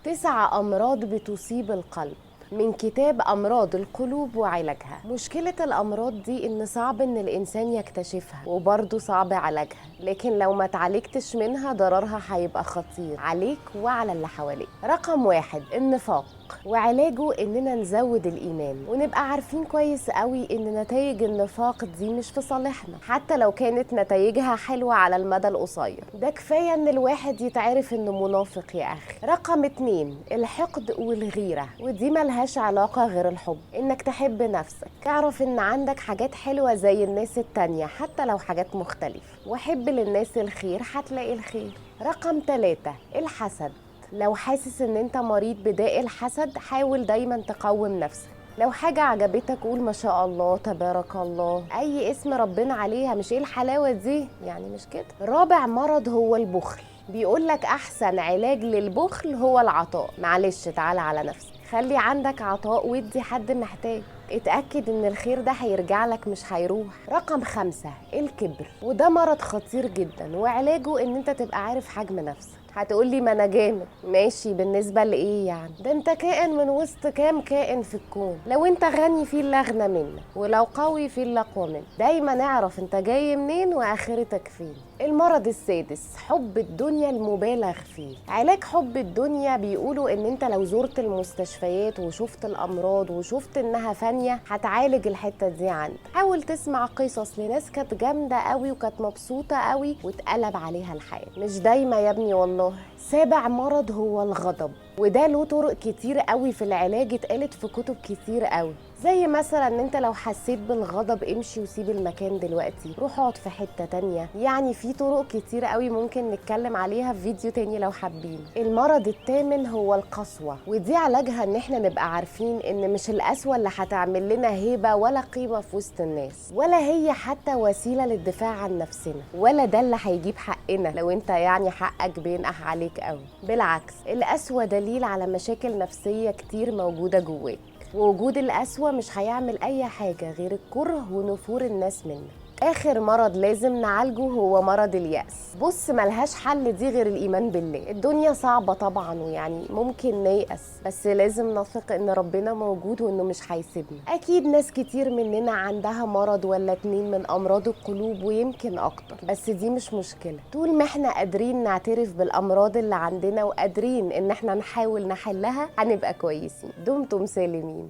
9 أمراض بتصيب القلب من كتاب أمراض القلوب وعلاجها. مشكلة الأمراض دي إن صعب إن الإنسان يكتشفها وبرضه صعب علاجها، لكن لو ما تعالجتش منها ضررها هيبقى خطير عليك وعلى اللي حواليك. رقم 1 النفاق، وعلاجه إننا نزود الإيمان ونبقى عارفين كويس قوي إن نتائج النفاق دي مش في صالحنا حتى لو كانت نتائجها حلوة على المدى القصير. ده كفاية إن الواحد يتعرف إنه منافق يا أخي. رقم 2 الحقد والغيرة، ودي ملهاش علاقة غير الحب، إنك تحب نفسك، تعرف إن عندك حاجات حلوة زي الناس التانية حتى لو حاجات مختلفة، وحب للناس الخير هتلاقي الخير. رقم 3 الحسد، لو حاسس ان انت مريض بداء الحسد حاول دايما تقوم نفسك. لو حاجة عجبتك قول ما شاء الله تبارك الله، اي اسم ربنا عليها، مش ايه الحلاوة دي يعني، مش كده. رابع مرض هو البخل، بيقولك احسن علاج للبخل هو العطاء. معلش تعالى على نفسك، خلي عندك عطاء وادي حد محتاج، اتأكد ان الخير ده هيرجع لك مش هيروح. رقم 5 الكبر، وده مرض خطير جدا وعلاجه ان انت تبقى عارف حجم نفسك. هتقولي ما انا جامد، ماشي، بالنسبة لإيه يعني؟ ده انت كائن من وسط كام كائن في الكون، لو انت غني في اللي اغنى منك، ولو قوي في اللي اقوى منك. دايما اعرف انت جاي منين واخرتك فين. المرض السادس حب الدنيا المبالغ فيه. علاج حب الدنيا بيقولوا ان انت لو زرت المستشفيات وشفت الامراض وشفت انها فانية هتعالج الحتة دي عندك. حاول تسمع قصص لناس كانت جامدة قوي وكانت مبسوطة قوي واتقلب عليها الحياة، مش دايما يا ابني والله. 7 مرض هو الغضب، وده له طرق كتير قوي في العلاج اتقالت في كتب كتير قوي، زي مثلا ان انت لو حسيت بالغضب امشي وسيب المكان دلوقتي، روح اقعد في حتة تانية. يعني في طرق كتير قوي ممكن نتكلم عليها في فيديو تاني لو حابين. المرض 8 هو القسوة، ودي علاجها ان احنا نبقى عارفين ان مش القسوة اللي هتعمل لنا هيبة ولا قيمة في وسط الناس، ولا هي حتى وسيلة للدفاع عن نفسنا، ولا ده اللي هيجيب حقنا لو انت يعني حقك بينقح عليك قوي. بالعكس، القسوة دليل على مشاكل نفسية كتير موجودة جواك، ووجود القسوة مش هيعمل أي حاجة غير الكره ونفور الناس منك. آخر مرض لازم نعالجه هو مرض اليأس. بص، ملهاش حل دي غير الإيمان بالله. الدنيا صعبة طبعا ويعني ممكن نيأس، بس لازم نثق إن ربنا موجود وإنه مش هيسيبنا. أكيد ناس كتير مننا عندها مرض ولا 2 من أمراض القلوب ويمكن أكتر، بس دي مش مشكلة. طول ما إحنا قادرين نعترف بالأمراض اللي عندنا وقادرين إن إحنا نحاول نحلها هنبقى كويسين. دمتم سالمين.